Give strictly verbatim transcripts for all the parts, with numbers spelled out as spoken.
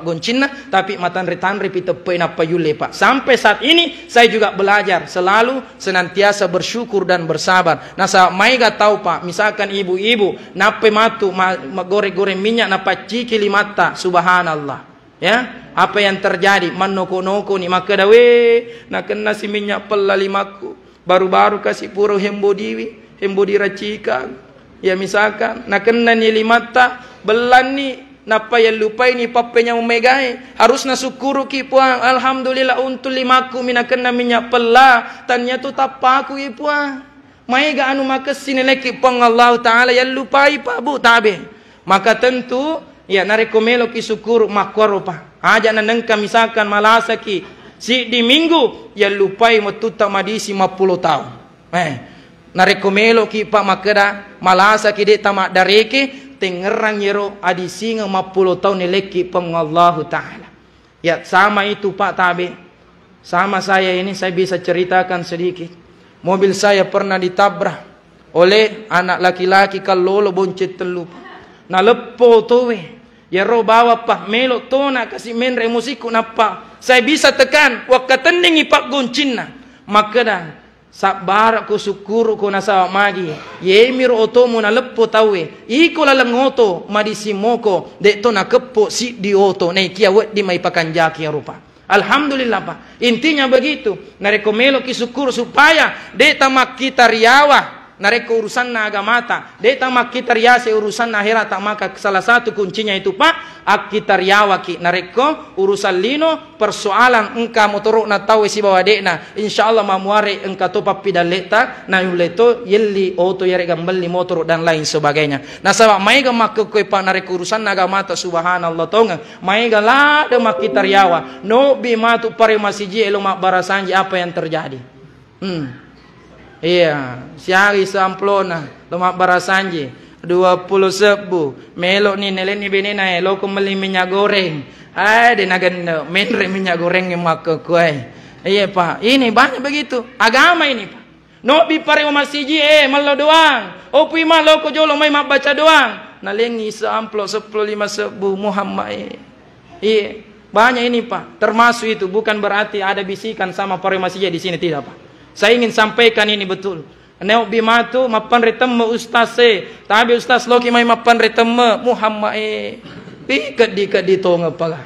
goncinna, tapi matanre-tanre pi teppe nappa yulle, Pak. Sampai saat ini saya juga belajar selalu senantiasa bersyukur dan bersabar. Nasaba maega tau, Pak, misalkan ibu-ibu nappai matu ma-, ma-, goreng-goreng minyak napacciki limatta, subhanallah. Ya, apa yang terjadi? Mannoko-nokoni makkeda, "We, nakenna si minyak pella limakku. Baru-baru kasi pura hembodiwi, hembodi racikang." Ya, misalkan, nakennani limatta, bellanni, nappa yallupaini pappenyameng megae. Harusna sukkuruki, Puang. Alhamdulillah, untung limakku mi nakenna minyak pella. Tania tu tappaku i, Puang. Maega anu makessing nalekki Puang Allahu Ta'ala, yallupai, Pak, Bu, tabe. Maka tentu, ya, narekko meloki sukkuru, makkuaro, Pak. Aja nanengka misalkan malasaki siddi minggu, yallupai wettutta madisi mappulo taung. Eh, narekko meloki, Pak, makkeda malasaki de' tamaddareke, tengngerang yero adisingeng mappulo taung nalekki Puang Allahu Ta'ala. Ya, sama itu, Pak, tabe. Sama saya ini, saya bisa ceritakan sedikit. Mobil saya pernah ditabrak oleh anak laki-laki kallolo bonceng tellu, Pak. Naleppo towe. Yaro bawa, Pak, melo tona kasi menre musikku, nappa saya bisa tekan, wakkatenningi paggoncinna. Makkeda, "Sabbara'ko, sukkuru'ko nasaba magi. Yemiro otomu naleppo tauwe. Iko laleng oto, madisimmoko, de'to nakeppo siddi oto, naikia wedding maipakanjaki arupa." Alhamdulillah, Pak. Intinya begitu. Narekko meloki sukkuru supaya de' tamakkita riawa, narekko urusanna agamata, de' tamakkita riase urusanna aherata, maka salah satu kuncinya itu, Pak, akkita riawaki. Narekko urusan lino, persoalan engka motoro'na tauwe sibawa de'na, insya Allah mamuare engka to pappidalle'ta, naulle to yelli oto yarega melli motoro dan lain sebagainya. Nasaba maega makkekkoe, Pak, narekko urusanna agamata, subhanallah tongeng, maega ladde makkita riawa, nobbi matu pare masiji elo mabbarasanji apa yang terjadi. Hmm. Iya, siagi samplona, lo mabbarasanji, dua puluh sebbu, meloni nelenni benena, eh, loko melli minyak goreng. Eh, de' nagenne, menre minyak goreng makkekkoe. Iya, Pak, ini banyak begitu. Agama ini, Pak. Nobbi pare masiji, eh, mello doang. Opui ma loko jolo mai mabbaca doang. Nalengi seamplop seppulo lima sebbu, Muhammad, eh. Iya, banyak ini, Pak. Termasuk itu, bukan berarti ada bisikan sama pare masija di sini, tidak, Pak. Saya ingin sampaikan ini betul. Neobbi matu mappanre temme ustaz e, tabe ustaz loki mai mappanre temme, Muhammad e. Ih, keddi-keddi tongeng pala.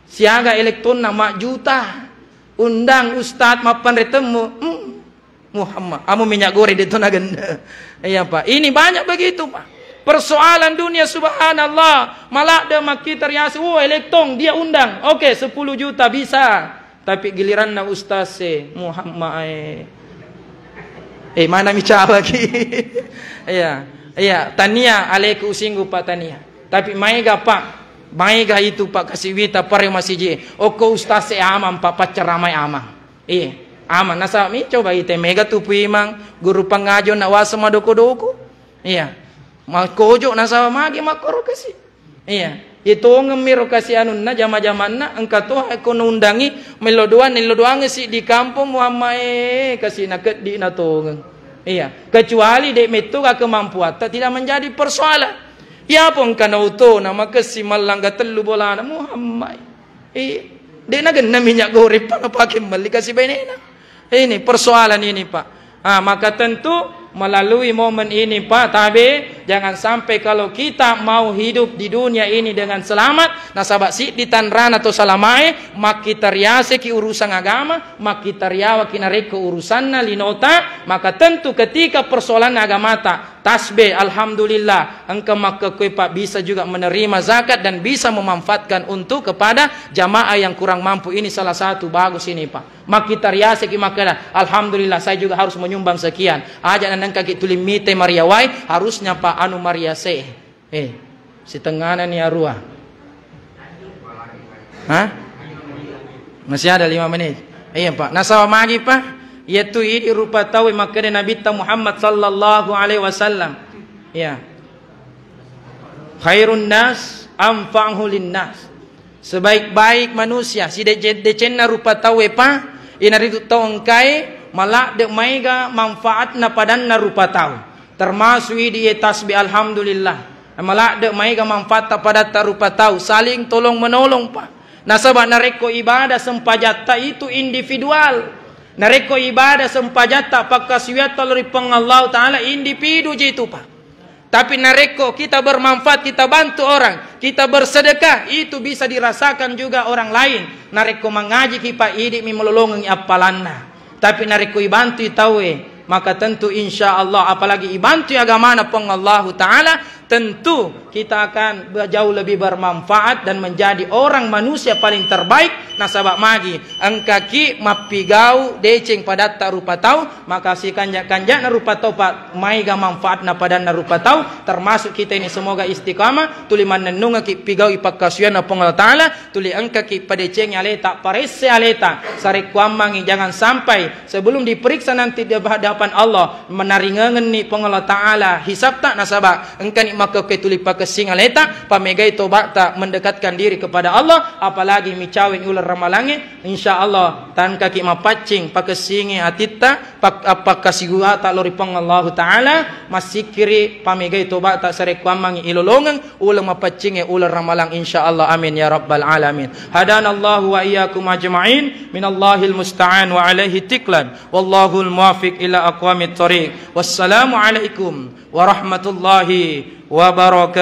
Siaga elektonna majjuta. Undang ustaz mappanre temme. Hmm. Muhammad, amo minyak goreng de' to nagenne. Iya, Pak. Ini banyak begitu, Pak. Persoalan dunia, subhanallah. Maladde makkita riase, "Oh, elektong, dia undang." Oke, sepuluh juta bisa. Tapi giliranna ustaz e, Muhammad e. Eh, mana mi cawaki? Iya. Iya, tania aleku usinggu, Pak, tania. Tapi maega, Pak. Maega itu, Pak, kasiwita pare masiji. Okko ustaz e amang, Pak, paccaramai amang. Iya, amang. Nasaba mi coba ite mega tu puimang guru pangajo na wasa madoko-doko. Iya. Makojo nasaba magi makkoro kasi. Iya. Itongeng miro kasi anunna jama-jamanna engka to ko nundangi mello doang, nello doang si di kampung Muhammad e kasi nakeddi natongeng. Iya. Kecuali de' metto ga kemampuatta tidak menjadi persoalan. Iya pun kana uto na makessi mallangga tellu bolana Muhammad. Eh, de' nagenna minyak goreng pang pake melli kasi benena. Ini persoalan ini, Pak. Ah, maka tentu melalui momen ini, Pak, tabe, jangan sampai kalau kita mau hidup di dunia ini dengan selamat, nasaba siddi tanrana to salamae, makkita riaseki urusan agama, makkita riawaki narekko urusanna linota, maka tentu ketika persoalan agamata, tasbih, alhamdulillah, engka makkekkoe, Pak, bisa juga menerima zakat dan bisa memanfaatkan untuk kepada jamaah yang kurang mampu. Ini salah satu bagus ini, Pak. Makkita riaseki makkeda, "Alhamdulillah, saya juga harus menyumbang sekian." Aja nanengkaki tuli mite mariawai, harusnya, Pak, anu mariase. Eh, sitengana ni arua. Hah? Masih ada lima menit. Iya, Pak. Nasaba magi, Pak? Yaitu idi rupa tau makkeda Nabitta Muhammad sallallahu alaihi wasallam. Iya. Khairun nas anfa'uhu linnas. Sebaik-baik manusia, sideceng-decenna rupa tauwe, Pak, inaritu tau engkae maladde maega manfaatna padanna rupa tau. Termasuk idi e tasbih alhamdulillah. Maladde maega manfaatta padatta rupa tau, saling tolong menolong, Pak. Nasaba narekko ibadah sempajatta itu individual. Narekko ibadah sempajatta pakkasiwiatta lao ri Puang Allahu Ta'ala, individu ji itu, Pak. Tapi narekko kita bermanfaat, kita bantu orang, kita bersedekah, itu bisa dirasakan juga orang lain. Narekko mangajiki, Pak, idi'mi malolongengngi appalanna. Tapi narekko ibantui tauwe, maka tentu insya Allah, apalagi ibantui agamana Puang Allahu Ta'ala, tentu kita akan be-, jauh lebih bermanfaat dan menjadi orang manusia paling terbaik. Nasaba magi, engkaki mappigau deceng padatta rupa tau, maka sikanja-kanjana rupa tau, Pak, maega manfaatna padanna rupa tau, termasuk kita ini. Semoga istiqamah, tuli mannennungaki pigaui pakkasuwianna Puang Allah Ta'ala, tuli engkaki padecengi aleta, paresse aleta, sarekkuammangi, jangan sampai sebelum diperiksa nanti di hadapan Allah, menaringengenni Puang Allah Ta'ala hisabta, nasaba engkani makkokkoe tuli pakessing aleta, pamegai tobatta, mendekatkan diri kepada Allah, apalagi micaweni uleng ramalangnge, insya Allah tangkaki mapaccing, pakessingi atitta, pak-, appakkasiwiata lao ri Puang Allahu Ta'ala, massikkiri, pamegai tobatta sarekkuammangi ilolongeng uleng mapaccingnge uleng ramalang, insya Allah. Amin ya rabbal alamin. Hadanallahu wa iyyakum ajma'in. Minallahil musta'an wa alaihi tiklan. Wallahul muwaffiq ila aqwamit thariq. Wassalamu alaikum warahmatullahi wabarakatuh.